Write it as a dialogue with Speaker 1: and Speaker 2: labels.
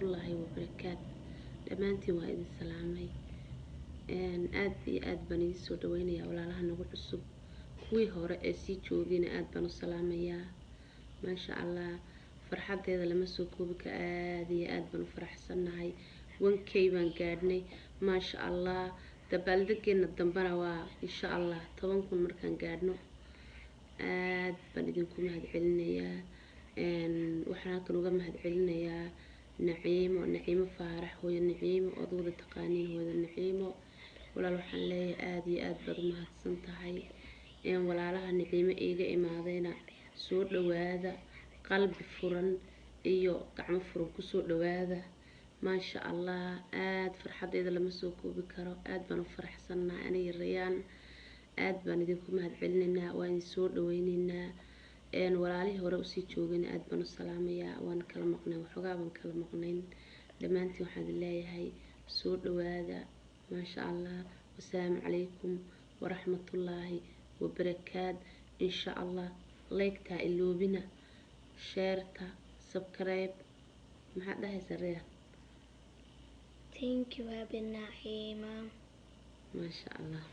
Speaker 1: Waraxmatullaahi wabarakaatu. Dhammaantiin waa idin salaamay. Aad iyo aad baan idin soo dhaweynayaa walaalaha nagu cusub, kuwii hore ee sii joogayna aad baan u salaamayaa. Maasha Allah, farxadeeda lama soo koobi karo. Aad iyo aad baan u faraxsannahay. 1K baan gaadhnay, maasha Allah. Dabaaldegeena dambena waa insha Allah 10,000 markaan gaadhno. Aad baan idinku mahadcelinayaa. Waxaan halkan uga mahadcelinayaa Naciimo, Naciimo Faarax, hooyo Naciimo ood wada taqaaniin. Hooyada Naciimo, walaal, waxaan leeyahay aada iyo aad baad u mahadsan tahay. Walaalaha Naciimo iiga imaadayna soo dhawaada, qalbi furan iyo gacmo furan kusoo dhawaada. Maasha Allah, aada farxadeyda lama soo koobi karo. Aad baan u faraxsannahay aniga Rayaan. Aad baan idinku mahadcelinaynaa, waan idin soo dhaweyneynaa. Walaalihii hore usii joogayna aad baan u salaamayaa. Waan kala maqnayn, waxoogaa baan kala maqnayn. Dhammaantiin waxaan idin leeyahay soo dhawaada, maasha Allah. Wasalaamu calaykum waraxmatullaahi wabarakaat. Insha Allah like-taa iloobina, share-ta, subscribe. Maxaad dhahaysaa, Rayaan?
Speaker 2: Thank you, Abi Naima.
Speaker 1: Maasha Allah.